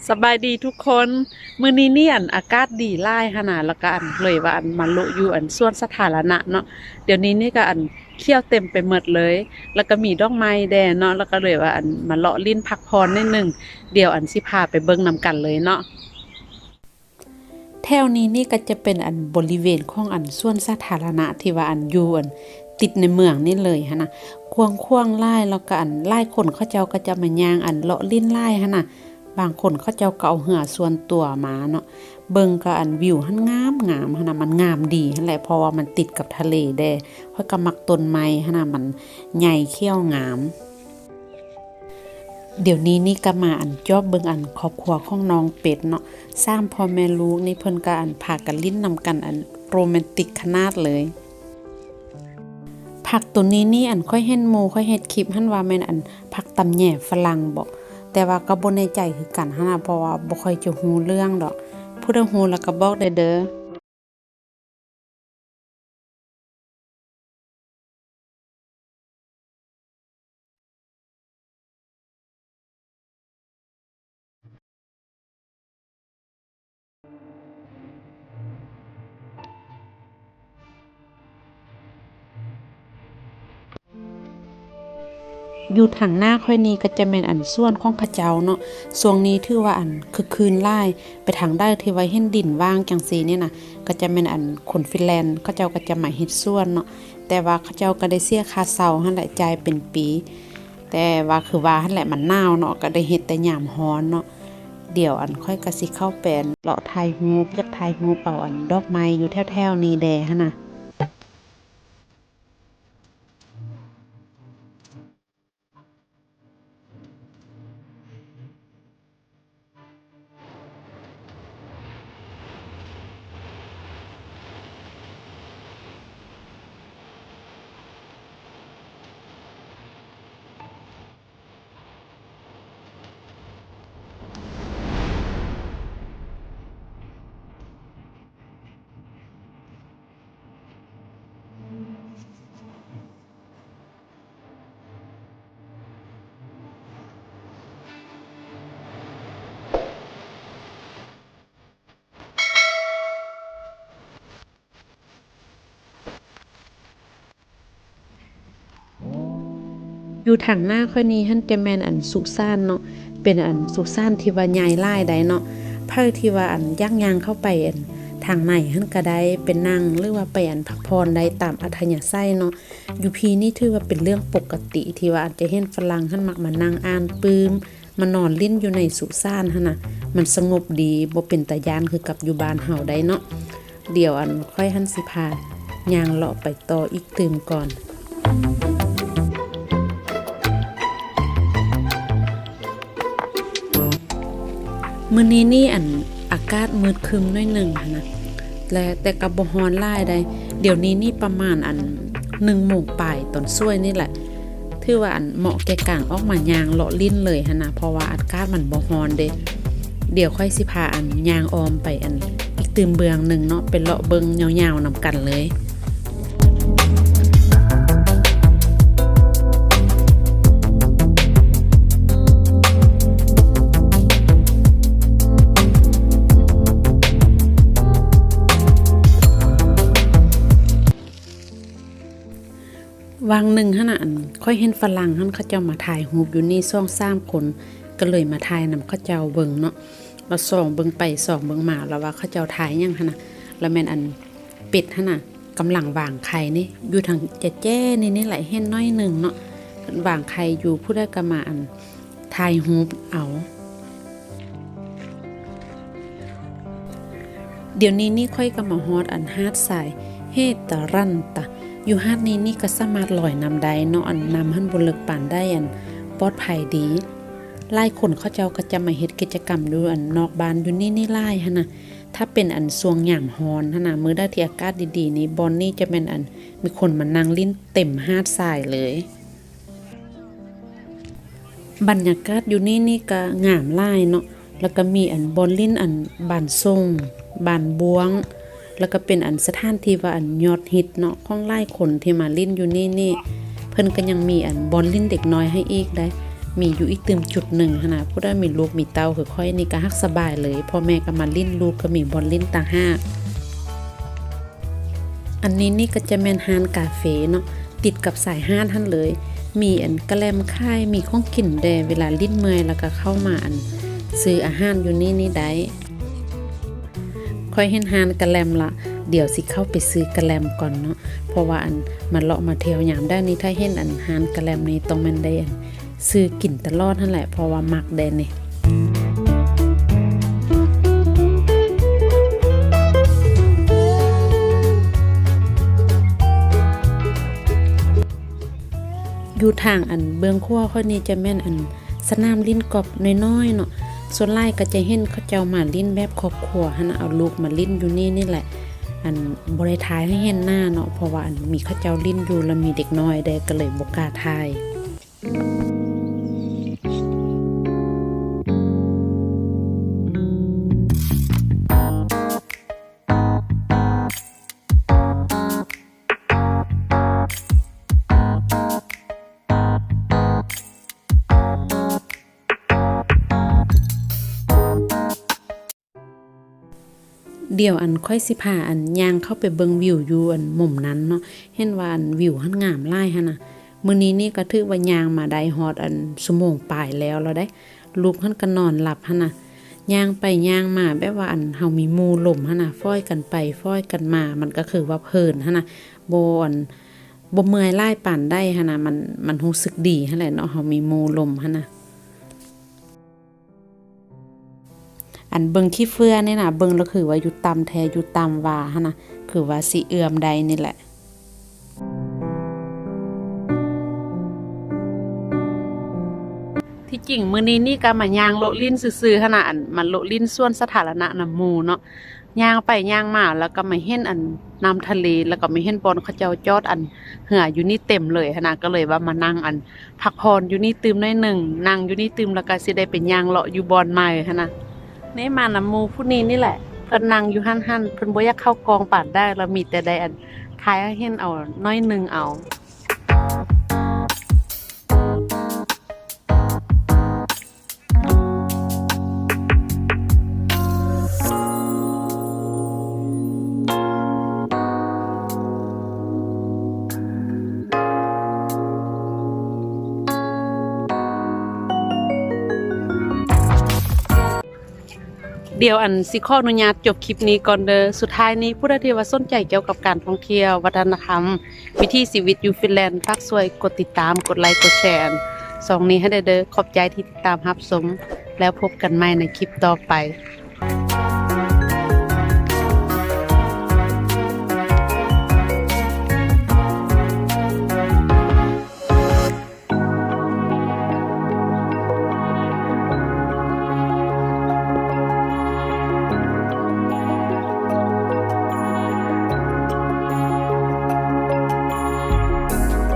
ສະບາຍດີທຸກຄົນ, ມື້ນີ້ນີ້ ອັນ ອາກາດດີຫຼາຍຫັ້ນນະ, ແລ້ວກໍ ອັນ ເລີຍວ່າ ອັນ ມາເລາະຢູ່ ອັນ ສວນສາທາລະນະເນາະ. ດຽວນີ້ນີ້ກໍ ອັນ ຂຽວເຕັມໄປໝົດເລີຍ, ແລ້ວກໍມີດອກໄມ້ແດ່ເນາະ, ແລ້ວກໍເລີຍວ່າ ອັນ ມາເລາະຫຼິ້ນພັກຜ່ອນໜ້ອຍໜຶ່ງ. ດຽວ ອັນ ຊິພາໄປເບິ່ງນຳກັນເລີຍເນາະ. ແຖວນີ້ນີ້ກໍຈະເປັນ ອັນ ບໍລິເວນຂອງ ອັນ ສວນສາທາລະນະທີ່ວ່າ ອັນ ຢູ່ ອັນ ຕິດໃນເມືອງນີ້ເລີຍຫັ້ນນະ, ກວ້າງຂວາງຫຼາຍ, ແລ້ວກໍ ອັນ ຫຼາຍຄົນເຂົາເຈົ້າກໍຈະມາຍ່າງ ອັນ ເລາະຫຼິ້ນຫຼາຍຫັ້ນນະ. ບາງຄົນເຂົາເຈົ້າກໍເອົາເຮືອສ່ວນຕົວມາເນາະ. ເບິ່ງກໍ ອັນ ວິວຫັ້ນງາມໆ ຫັ້ນນະ, ມັນງາມດີຫັ້ນແຫຼະ ເພາະວ່າມັນຕິດກັບທະເລແດ່. ຂ້ອຍກໍມັກຕົ້ນໄມ້ຫັ້ນນະ, ມັນໃຫຍ່ຂຽວງາມ. ດຽວນີ້ນີ້ກໍມາ ອັນ ຈອບເບິ່ງ ອັນ ຄອບຄົວຂອງນ້ອງເປັດເນາະ, ສາມພໍ່ແມ່ລູກນີ້ເພິ່ນກໍ ອັນ ພາກັນຫຼິ້ນນຳກັນ ອັນ ໂຣແມນຕິກຂະໜາດເລີຍ. ຜັກໂຕນີ້ນີ້ ອັນ ຂ້ອຍເຫັນໝູ່ຂ້ອຍເຮັດຄລິບຫັ້ນວ່າແມ່ນ ອັນ ຜັກຕຳແຍຝຣັ່ງບໍ, ແຕ່ວ່າກໍບໍ່ແນ່ໃຈຄືກັນຫັ້ນນະ, ເພາະວ່າບໍ່ຄ່ອຍຈະຮູ້ເລື່ອງດອກ. ຜູ້ໃດຮູ້ແລ້ວກໍບອກແດ່ເດີ້. ຢູ່ທາງໜ້າຂ້ອຍນີ້ກໍຈະແມ່ນ ອັນ ສວນຂອງເຂົາເຈົ້າເນາະ, ຊ່ວງນີ້ຖືວ່າ ອັນ ຄຶກຄື້ນຫຼາຍ. ໄປທາງໃດທີ່ວ່າເຫັນດິນວ່າງຈັ່ງຊີ້ນີ້ນະ ກໍຈະແມ່ນ ອັນ ຄົນຟຣີແລນເຂົາເຈົ້າກໍຈະມາເຮັດສວນເນາະ, ແຕ່ວ່າເຂົາເຈົ້າກໍໄດ້ເສຍຄ່າເຊົ່າຫັ້ນແຫຼະ, ຈ່າຍເປັນປີ. ແຕ່ວ່າຄືວ່າຫັ້ນແຫຼະ ມັນໜາວເນາະ, ກໍໄດ້ເຮັດແຕ່ຍາມຮ້ອນເນາະ. ດຽວ ອັນ ຂ້ອຍກໍຊິເຂົ້າໄປ ອັນ ເລາະຖ່າຍຮູບ, ຢາກຖ່າຍຮູບເອົາ ອັນ ດອກໄມ້ຢູ່ແຖວໆນີ້ແດ່ຫັ້ນນະ. ຢູ່ທາງໜ້າຂ້ອຍນີ້ຫັ້ນຈະແມ່ນ ອັນ ສຸສານເນາະ, ເປັນ ອັນ ສຸສານທີ່ວ່າໃຫຍ່ຫຼາຍໃດເນາະ. ໃຜທີ່ວ່າ ອັນ ຢາກຍ່າງເຂົ້າໄປ ອັນ ທາງໃນຫັ້ນກໍໄດ້, ໄປນັ່ງ ຫຼືວ່າໄປ ອັນ ພັກຜ່ອນໄດ້ຕາມອັດທະຍາໄສເນາະ. ຢູ່ພີ້ນີ້ຖືວ່າເປັນເລື່ອງປົກກະຕິທີ່ວ່າ ອັນ ຈະເຫັນຝຣັ່ງຫັ້ນມັກມານັ່ງອ່ານປຶ້ມ, ມານອນຫຼິ້ນຢູ່ໃນສຸສານຫັ້ນນະ. ມັນສະຫງົບດີ, ບໍ່ເປັນຕາຢ້ານຄືກັບຢູ່ບ້ານເຮົາໃດເນາະ. ດຽວ ອັນ ຂ້ອຍຫັ້ນຊິພາຍ່າງເລາະໄປຕໍ່ອີກຕື່ມກ່ອນ. ມື້ນີ້ນີ້ ອັນ ອາກາດມືດຄຶ້ມໜ້ອຍໜຶ່ງຫັ້ນນະ ແລະ ແຕ່ກໍບໍ່ຮ້ອນຫຼາຍໃດ. ດຽວນີ້ນີ້ປະມານ ອັນ ໜຶ່ງໂມງປາຍຕອນສວຍນີ້ແຫຼະ, ຖືວ່າ ອັນ ເໝາະແກ່ການອອກມາຍ່າງເລາະຫຼິ້ນເລີຍຫັ້ນນະ, ເພາະວ່າອາກາດມັນບໍ່ຮ້ອນເດ້. ດຽວຂ້ອຍຊິພາ ອັນ ຍ່າງອ້ອມໄປ ອັນ ອີກຕື່ມເບື້ອງໜຶ່ງເນາະ, ໄປເລາະເບິ່ງຍາວໆນຳກັນເລີຍ. ຫວ່າງໜຶ່ງຫັ້ນນະ ອັນ ຂ້ອຍເຫັນຝຣັ່ງຫັ້ນເຂົາເຈົ້າມາຖ່າຍຮູບຢູ່ນີ້ສອງສາມຄົນ, ກໍເລີຍມາຖ່າຍນຳເຂົາເຈົ້າເບິ່ງເນາະ. ລະສ່ອງເບິ່ງໄປສ່ອງເບິ່ງມາ ລະວ່າເຂົາເຈົ້າຖ່າຍຫຍັງຫັ້ນນະ, ລະແມ່ນ ອັນ ເປັດຫັ້ນນະ ກຳລັງວາງໄຂ່ນີ້ ຢູ່ທາງແຈ້ໆນີ້ ນີ້ແຫຼະ ເຫັນໜ້ອຍໜຶ່ງເນາະ, ເພິ່ນວາງໄຂ່ຢູ່. ຜູ້ໃດກໍມາ ອັນ ຖ່າຍຮູບເອົາ. ດຽວນີ້ນີ້ຂ້ອຍກໍມາຮອດ ອັນ ຫາດຊາຍເຮຕະຣັນຕະ. ຢູ່ຫາດນີ້ນີ້ກໍສາມາດລອຍນ້ຳໄດ້ເນາະ, ອັນ ນ້ຳຫັ້ນບໍ່ເລິກປານໃດ, ອັນ ປອດໄພດີ. ຫຼາຍຄົນເຂົາເຈົ້າກໍຈະມາເຮັດກິດຈະກຳຢູ່ ອັນ ນອກບ້ານຢູ່ນີ້ນີ້ຫຼາຍຫັ້ນນະ. ຖ້າເປັນ ອັນ ຊ່ວງຍາມຮ້ອນຫັ້ນນະ, ມື້ໃດທີ່ອາກາດດີໆນີ້, ບ່ອນນີ້ຈະແມ່ນ ອັນ ມີຄົນມານັ່ງຫຼິ້ນເຕັມຫາດຊາຍເລີຍ. ບັນຍາກາດຢູ່ນີ້ນີ້ກໍງາມຫຼາຍເນາະ, ແລ້ວກໍມີ ອັນ ບ່ອນຫຼິ້ນ ອັນ ບານສົ່ງ ບານບ້ວງ, ແລ້ວກໍເປັນ ອັນ ສະຖານທີ່ວ່າ ອັນ ຍອດຮິດເນາະ ຂອງຫຼາຍຄົນທີ່ມາຫຼິ້ນຢູ່ນີ້ນີ້. ເພິ່ນກໍຍັງມີ ອັນ ບ່ອນຫຼິ້ນເດັກນ້ອຍໃຫ້ອີກໄດ໋. ມີຢູ່ອີກຕື່ມຈຸດໜຶ່ງຫັ້ນນະ. ຜູ້ໃດມີລູກມີເຕົ້າຄືຂ້ອຍນີ້ກໍຮັກສະບາຍເລີຍ, ພໍ່ແມ່ກໍມາຫຼິ້ນ, ລູກກໍມີບ່ອນຫຼິ້ນຕ່າງຫາກ. ອັນນີ້ນີ້ກໍຈະແມ່ນຮ້ານກາເຟເນາະ, ຕິດກັບຊາຍຫາດຫັ້ນເລີຍ. ມີອັນກະແລັມຂາຍ, ມີຂອງກິນແດ່, ເວລາຫຼິ້ນເມື່ອຍແລ້ວກໍເຂົ້າມາອັນຊື້ອາຫານຢູ່ນີ້ນີ້ໄດ້. ຂ້ອຍເຫັນຮ້ານກະແລັມລະ, ດຽວຊິເຂົ້າໄປຊື້ກະແລັມກ່ອນເນາະ, ເພາະວ່າອັນມາເລາະມາທ່ຽວຍາມໃດນີ້ ຖ້າເຫັນອັນຮ້ານກະແລັມນີ້ ຕ້ອງແມ່ນໄດ້ອັນຊື້ກິນຕະຫຼອດຫັ້ນແຫຼະ, ເພາະວ່າມັກແດ່ນີ້. ຢູ່ທາງອັນເບື້ອງຂວາຂ້ອຍນີ້ຈະແມ່ນອັນ ສະໜາມຫຼິ້ນກອບນ້ອຍໆເນາະ, ສ່ວນຫຼາຍກໍຈະເຫັນເຂົາເຈົ້າມາຫຼິ້ນແບບຄອບຄົວຫັ້ນນະ, ເອົາລູກມາຫຼິ້ນຢູ່ນີ້ນີ້ແຫຼະ. ອັນບໍ່ໄດ້ຖ່າຍໃຫ້ເຫັນໜ້າເນາະ, ເພາະວ່າອັນມີເຂົາເຈົ້າຫຼິ້ນຢູ່ ແລ້ວມີເດັກນ້ອຍແດ່ ກໍເລີຍບໍ່ກ້າຖ່າຍ. ດຽວອັນຂ້ອຍຊິພາອັນຍ່າງເຂົ້າໄປເບິ່ງວິວຢູ່ອັນມຸມນັ້ນເນາະ, ເຫັນວ່າອັນວິວຫັ້ນງາມຫຼາຍຫັ້ນນະ. ມື້ນີ້ນີ້ກໍຖືວ່າຍ່າງມາໄດ້ຮອດອັນຊົ່ວໂມງປາຍແລ້ວລະໄດ໋. ລູກຫັ້ນກໍນອນຫຼັບຫັ້ນນະ, ຍ່າງໄປຍ່າງມາແບບວ່າອັນເຮົາມີໝູ່ລົມຫັ້ນນະ, ຟ້ອຍກັນໄປຟ້ອຍກັນມາ, ມັນກໍຄືວ່າເພີນຫັ້ນນະ, ບໍ່ອັນ ບໍ່ເມື່ອຍຫຼາຍປານໃດຫັ້ນນະ, ມັນ ມັນຮູ້ສຶກດີຫັ້ນແຫຼະເນາະ, ເຮົາມີໝູ່ລົມຫັ້ນນະ. ອັນເບິ່ງຂີ້ເຝື້ອນີ້ນະ, ເບິ່ງແລ້ວຄືວ່າຢູ່ຕ່ຳແທ້ຢູ່ຕ່ຳວ່າຫັ້ນນະ, ຄືວ່າຊິເອື້ອມໄດ້ນີ້ແຫຼະ. ທີ່ຈິງມື້ນີ້ນີ້ກໍມາຍ່າງເລາະຫຼິ້ນຊື່ໆຫັ້ນນະ, ອັນມາເລາະຫຼິ້ນສວນສາທາລະນະນຳໝູ່ເນາະ. ຍ່າງໄປຍ່າງມາ ແລ້ວກໍມາເຫັນອັນນ້ຳທະເລ ແລ້ວກໍມາເຫັນບ່ອນເຂົາເຈົ້າຈອດອັນເຮືອຢູ່ນີ້ເຕັມເລີຍຫັ້ນນະ, ກໍເລີຍວ່າມານັ່ງອັນພັກຜ່ອນຢູ່ນີ້ຕື່ມໜ້ອຍໜຶ່ງ, ນັ່ງຢູ່ນີ້ຕື່ມ ແລ້ວກໍຊິໄດ້ໄປຍ່າງເລາະຢູ່ບ່ອນໃໝ່ຫັ້ນນະ. ນີ້ມານຳໝູ່ຜູ້ນີ້ນີ້ແຫຼະ, ເພິ່ນນັ່ງຢູ່ຫັ້ນໆ, ເພິ່ນບໍ່ຢາກເຂົ້າກ້ອງປານໃດ, ແລ້ວມີແຕ່ໄດ້ອັນຖ່າຍໃຫ້ເຫັນເອົາໜ້ອຍໜຶ່ງເອົາ. ດຽວອັນຊິຂໍອະນຸຍາດຈົບຄລິບນີ້ກ່ອນເດີ. ສຸດທ້າຍນີ້ ຜູ້ໃດທີ່ວ່າສົນໃຈກ່ຽວກັບການທ່ອງທ່ຽວ, ວັດທະນະທຳ, ວິຖີຊີວິດຢູ່ຟິນແລນ, ຝາກຊ່ວຍກົດຕິດຕາມ, ກົດໄລ, ກົດແຊ ອັນຊ່ອງນີ້ໃຫ້ແດ່ເດີ. ຂອບໃຈທີ່ຕິດຕາມຮັບຊົມ, ແລ້ວພົບກັນໃໝ່ໃນຄລິບຕໍ່ໄປ.